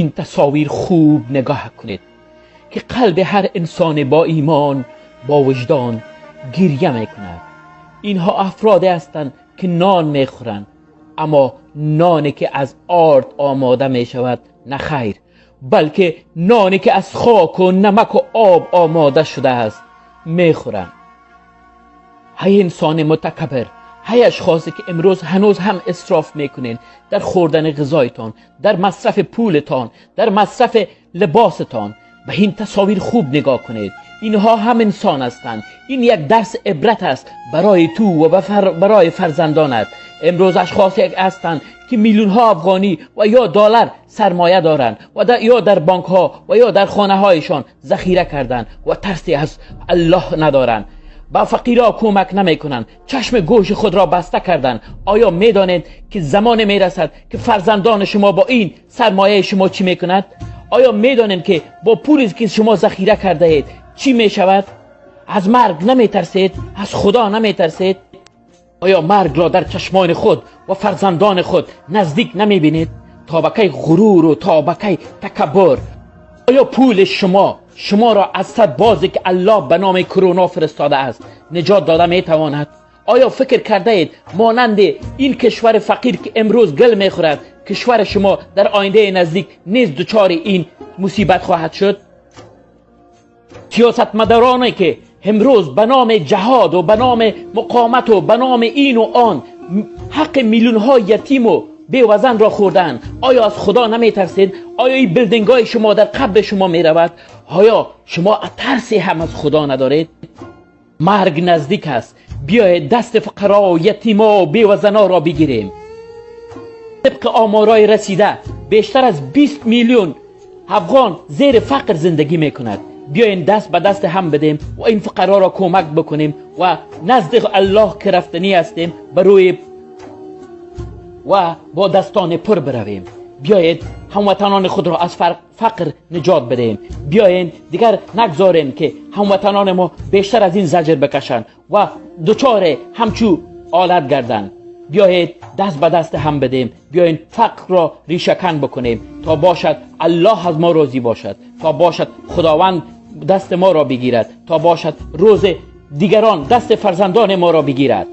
Ин тасовир хуб нигоҳ кунед, ки қалби ҳар инсоне бо имон, бо виҷдон гиря мекунад. Инҳо афроде ҳастанд, ки нон мехӯранд, аммо ноне ки аз орд омода мешавад, на хайр, балки ноне ки аз хок ва намак ва об омода шудааст мехӯранд. Ҳай инсони мутакаббир, ҳай ашхосе ки имрӯз ҳанӯз ҳам исроф мекунед дар хӯрдани ғизоятон, дар масрафи пулатон, дар масрафи либосатон, ба ин тасовир хуб нигоҳ кунед. Инҳо ҳам инсон ҳастанд. Ин як дарси ибрат аст барои ту ва барои фарзандонат. Имрӯз ашхосе ҳастанд, ки миллионҳо афғонӣ ва ё доллар сармоя доранд ва ё дар бонкҳо ва ё дар хонаҳояшон захира карданд ва тарсе аз Аллоҳ надоранд, ба фақирҳо кӯмак намекунанд, чашми гӯши худро баста карданд. Оё медонед, ки замоне мерасад, ки фарзандони шумо бо ин сармояи шумо чӣ мекунад? Оё медонед, ки бо пуле ки шумо захира кардаед, чӣ мешавад? Аз марг наметарсед? Аз Худо наметарсед? Оё маргро дар чашмони худ ва фарзандони худ наздик намебинед? То ба кай ғурур ва то ба кай такаббур? Оё пули шумо шуморо аз садбозе ки Аллоҳ ба номи Корона фиристодааст наҷот дода метавонад? Оё фикр кардаед, монанди ин кишвари фақир ки имрӯз гил мехӯрад, кишвари шумо дар ояндаи наздик низ дучори ин мусибат хоҳад шуд? Сиёсатмадороне ки имрӯз ба номи ҷиҳод ва ба номи муқовимат ва ба номи ин ва он ҳаққи миллионҳо ятим ва бевазанро хӯрданд, оё аз Худо наметарсед? Оё ин билдингҳои шумо дар қабри шумо меравад? Оё шумо тарсе ҳам аз Худо надоред? Марг наздик аст. Биёед, дасти фуқаро, ятимо, бевазанҳоро бигирем. Тибқи оморҳои расида, бештар аз 20 миллион афғон зери фақр зиндагӣ мекунад. Биёем, даст ба даст ҳам бидем ва ин фуқароро кӯмак бикунем ва назди Аллоҳ ки рафтанӣ ҳастем, ба рӯи ва бо дастони пур биравем. Биёед, ҳамватанони худро аз фақр наҷот бидеҳем. Биёед, дигар нагзорем, ки ҳамватанони мо бештар аз ин заҷр бикашанд ва дучори ҳамчу ҳолат гарданд. Биёед, даст ба даст ҳам бидеҳем. Биёед, фақрро решакан бикунем, то бошад Аллоҳ аз мо розӣ бошад, то бошад Худованд дасти моро бигирад, то бошад рӯзи дигарон дасти фарзандони моро бигирад.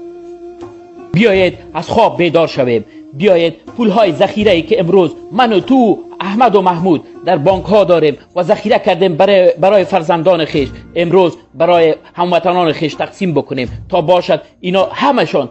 Биёед, аз хоб бедор шавем. Биёед, пулҳои захирае ки имрӯз ман ва ту, Аҳмад ва Маҳмуд дар бонкҳо дорем ва захира кардем барои фарзандони хеш, имрӯз барои ҳамватанони хеш тақсим бикунем, то бошад ино ҳамашон